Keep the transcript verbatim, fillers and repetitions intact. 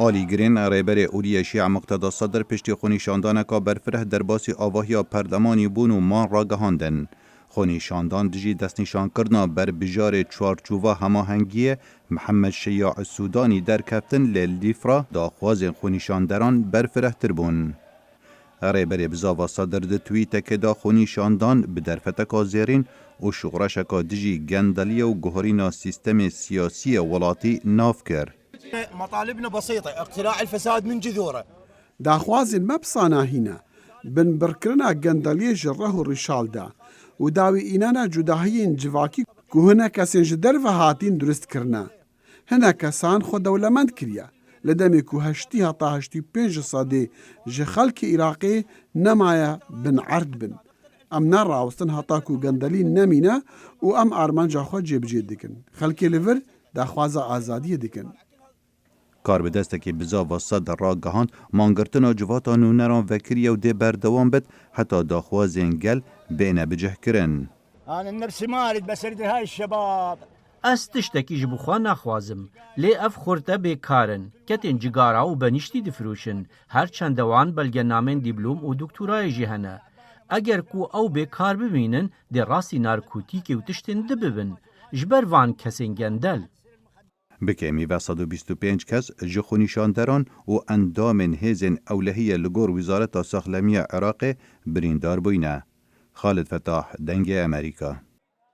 Alîgirên Rêberê Olî yê Şîa Muqteda Sedr piştî xwenîşandaneka berfireh derbasî avahiya perlemanî bûn û man ragihandin. Xwenîşandan dijî destnîşankirina berbijarê çarçova hemahengiyê Mihemed Şeya Sudanî derkeftin, lê lîfra daxwazên xwenîşanderan berfirehtir bûn. Rêberê Bizava Sedr di twîtekê de xwenîşandan bi derfeteka zêrîn û şoreşeka dijî gendeliyê û guherîna sîstemê siyasî yê welatî nav kir. مطالبنا بسيطة، اقتلاع الفساد من جذوره. Daxwazên me bi sanahî ne, binbirkirina gendeliyê ji reh û rîşal de û dawî înana cudahiyên civakî ku hinek kesên ji derve hatîn durust kirine. Hinek kesan xwe dewlemend kiriye, li demê ku heştî heta heştî pênc ji sedê ji xelkê Iraqê nemaye bin erd bin. Em nerawestin heta ku gendelî nemîne û em armanca xwe cêbicê dikin. Xelkê li vir daxwaza azadiyê dikin. Karbidestekî Bizava Sedr ragihand, mangirtina civata nûneran vekiriye û dê berdewam bit heta daxwazên gel bêne bicihkirin. أنا النفس مالد بس أريد هاي الشباب. Ez tiştekî ji bo xwe naxwazim, lê ev xurte bêkar in, ketên cigara û benîştî difiroşin, her çende wan belgenamên dîplom û doktorayê jî hene. Eger ku ew bêkar bimînin, dê rastî narkotîkê û tiştên di bibin. Ji ber van kesên gendel. Bi kêmî ve sed û bîst û pênc kes ji xwenîşanderan û endamên hêzên ewlehiyê li gor Wizareta Saxlemiya Iraqê birîndar bûyne. Xalid Fetah, Dengê Amerîka.